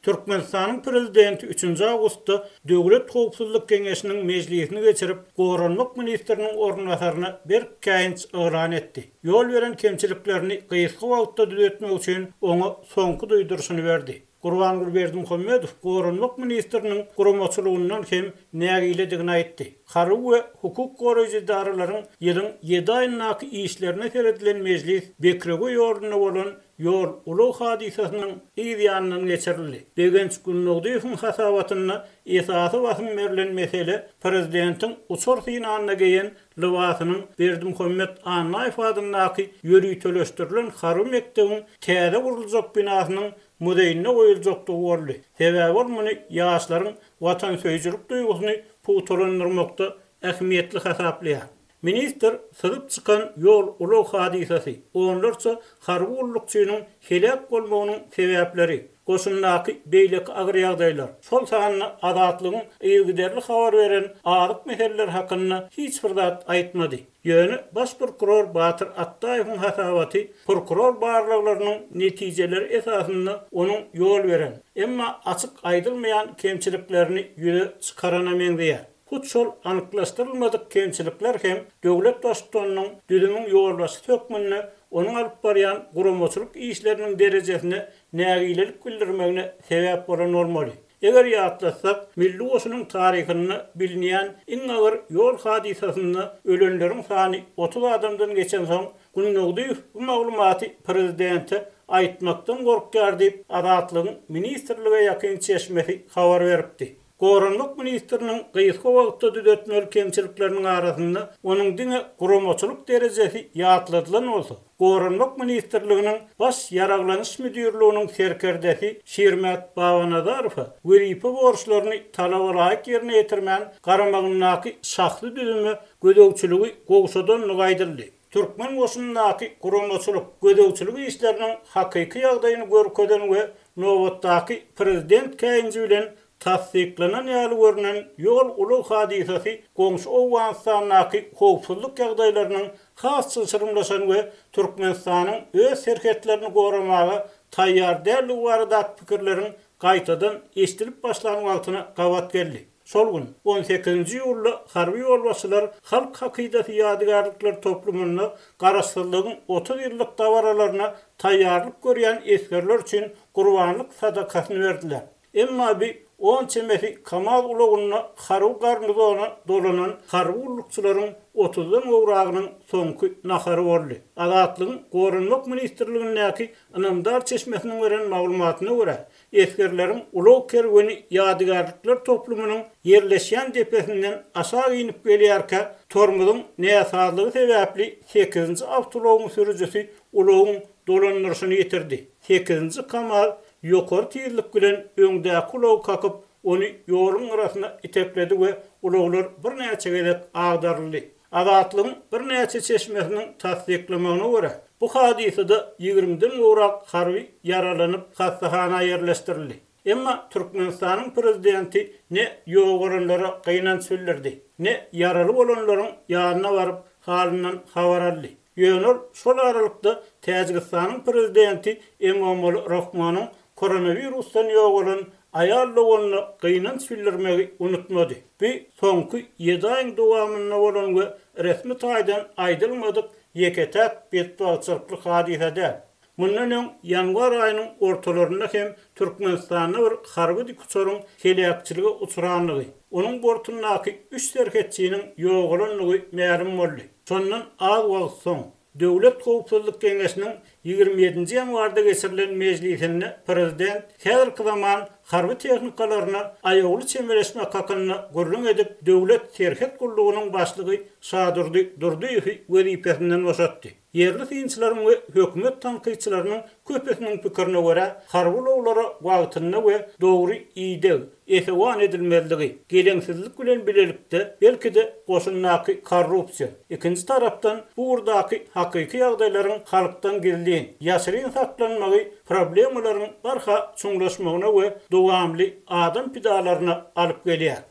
Türkmenistanyň prezidenti üçünji awgustda Döwlet howpsuzlyk geňeşiniň mejlisini geçirip, goranmak ministriniň orunbasaryna berk käýinç yglan etdi. Ýol beren kemçiliklerini gysga wagtda düzetmek üçin oňa soňky duýduryşyny berdi. Gurbanguly Berdimuhamedow goranmak ministriniň guramaçylygyndan hem nägiledigini aýtdy. Harby we hukuk goraýjy edaralaryň ýylyň ýedi aýyndaky işlerine seredilen mejlis Bekrewe ýolunda bolan ýol ulag hadysasynyň yz ýanyndan geçirildi. Begenç Gündogdyýewiň hasabatynda esasy basym berlen mesele prezidentiň uçar synagynda geýen lybasynyň Berdimuhamet Annaýew adyndaky ýöriteleşdirilen harby mekdebiň täze guruljak binasynyň muzeýinde goýuljakdygy boldy. Sebäbi ol muny ýaşlaryň watansöýüjilik duýgusyny pugtalandyrmakda ähmiýetli hasaplaýar. Ministr syzyp çykan ýol-ulag hadysasy, onlarça harby gullukçynyň heläk bolmagynyň sebäpleri, goşundaky beýleki agyr ýagdaýlar, şol sanda Azatlygyň yzygiderli habar beren azyk meseleleri hakynda hiç bir zat aýtmady. Ýöne baş prokuror Batyr Atdaýewiň hasabaty prokuror barlaglarynyň netijeleri esasynda onuň ýol beren, emma açyk aýdylmaýan kemçiliklerini ýüze çykarana meňzeýär. Hut şol anyklaşdyrylmadyk kemçilikler hem döwlet baştutanynyň düzümiň ýolbaşçysy hökmünde onuň alyp barýan guramaçylyk işleriniň derejesine nägilelik bildirmegine sebäp bolan bolmaly. Eger ýatlatsak, Milli goşunyň taryhynda bilinýän iň agyr ýol hadysasynda ölenleriň sany 30 adamdan geçensoň, Gündogdyýew bu maglumaty prezidente aýtmakdan gorkýar diýip, Azatlygyň ministrlige ýakyn çeşmesi habar beripdi. Goranmak ministriniň gysga wagtda düzetmeli kemçilikleriniň arasynda onuň diňe guramaçylyk derejesi ýatladylan bolsa, Goranmak ministrliginiň Baş ýaraglanyş müdirliginiň serkerdesi Şirmät Babanazarowa wezipe borçlaryny talabalaýyk ýerine ýetirmän garamagyndaky şahsy düzüme gözegçiligi gowşadandygy aýdyldy. Türkmen goşunyndaky guramaçylyk, gözegçilik işleriniň hakyky ýagdaýyny görkezen we nobatdaky prezident käýinji bilen tassyklanan ýaly görnen ýol-ulag hadysasy goňşy Owganystandaky howpsuzlyk ýagdaýlarynyň has çylşyrymlaşan we Türkmenistanyň öz serhetlerini goramaga taýýar däldigi baradaky pikirleriň gaýtadan eşidilip başlan wagtyna gabat geldi. Şol gün, on sekizinji iýulda harby ýolbaşçylar Halk hakydasy ýadygärlikler toplumynda Garaşsyzlygyň 30 ýyllyk dabaralaryna taýýarlyk görýän esgerler üçin gurbanlyk sadakasyny berdiler. Emma bi on çemesi KAMAZ ulagynda harby garnizona dolanan harby gullukçylaryň otuzdan gowragynyň soňky nahary boldy. Azatlygyň Goranmak ministrligindäki ynamdar çeşmesiniň beren maglumatyna görä, esgerleriň ulag kerweni ýadygärlikler toplumynyň ýerleşýän depesinden aşak inip gelýärkä, tormozyň näsazlygy sebäpli sekizinji awtoulagyň sürüjisi ulagyň dolandyryşyny ýitirdi. Sekizinji KAMAZ ýokary tizlik bilen öňdäki ulagy kakyp, ony ýoluň gyrasyna itekledi we ulaglar birnäçe gezek agdaryldy. Azatlygyň birnäçe çeşmesiniň tassyklamagyna görä, bu hadysada ýigrimiden gowrak harby ýaralanyp, hassahana ýerleşdirildi. Emma Türkmenistanyň prezidenti ne ýogalanlara gynanç bildirdi, ne ýaraly bolanlaryň ýanyna baryp, halyndan habar aldy. Ýöne ol şol aralykda Täjigistanyň prezidenti Emomali Rahmonyň koronawirusdan ýogalan aýal doganyna gynanç bildirmegi unutmady. Bu soňky ýedi aýyň dowamynda bolan we resmi taýdan aýdylmadyk ýeke-täk betbagtçylykly hadysa däl. Mundan öň ýanwar aýynyň ortalarynda hem Türkmenistanda bir harby dikuçaryň heläkçilige uçrandygy, onuň bortundaky üç serhetçiniň ýogalandygy mälim boldy. Şondan az wagt soň, Döwlet howpsuzlyk geňeşiniň 27-nji ýanwarda geçirilen mejlisinde prezident häzirki zaman harby tehnikalaryna aýawly çemeleşmek hakynda gürrüň edip, Döwlet serhet gullugynyň başlygy Şadurdy Durdyýewi wezipesinden boşatdy. Ýerli synçylaryň we hökümet tankytçylarynyň köpüsiniň pikirine görä, harby ulaglara wagtynda we dogry ideg, esewan edilmezligi, geleňsizlik bilen bilelikde, belki-de, goşundaky korrupsiýa, ikinji tarapdan, bu ugurdaky hakyky ýagdaýlaryň halkdan gizlin, ýaşyryn saklanmagy problemalaryň barha çuňlaşmagyna we dowamly adam pidalaryna alyp gelýär.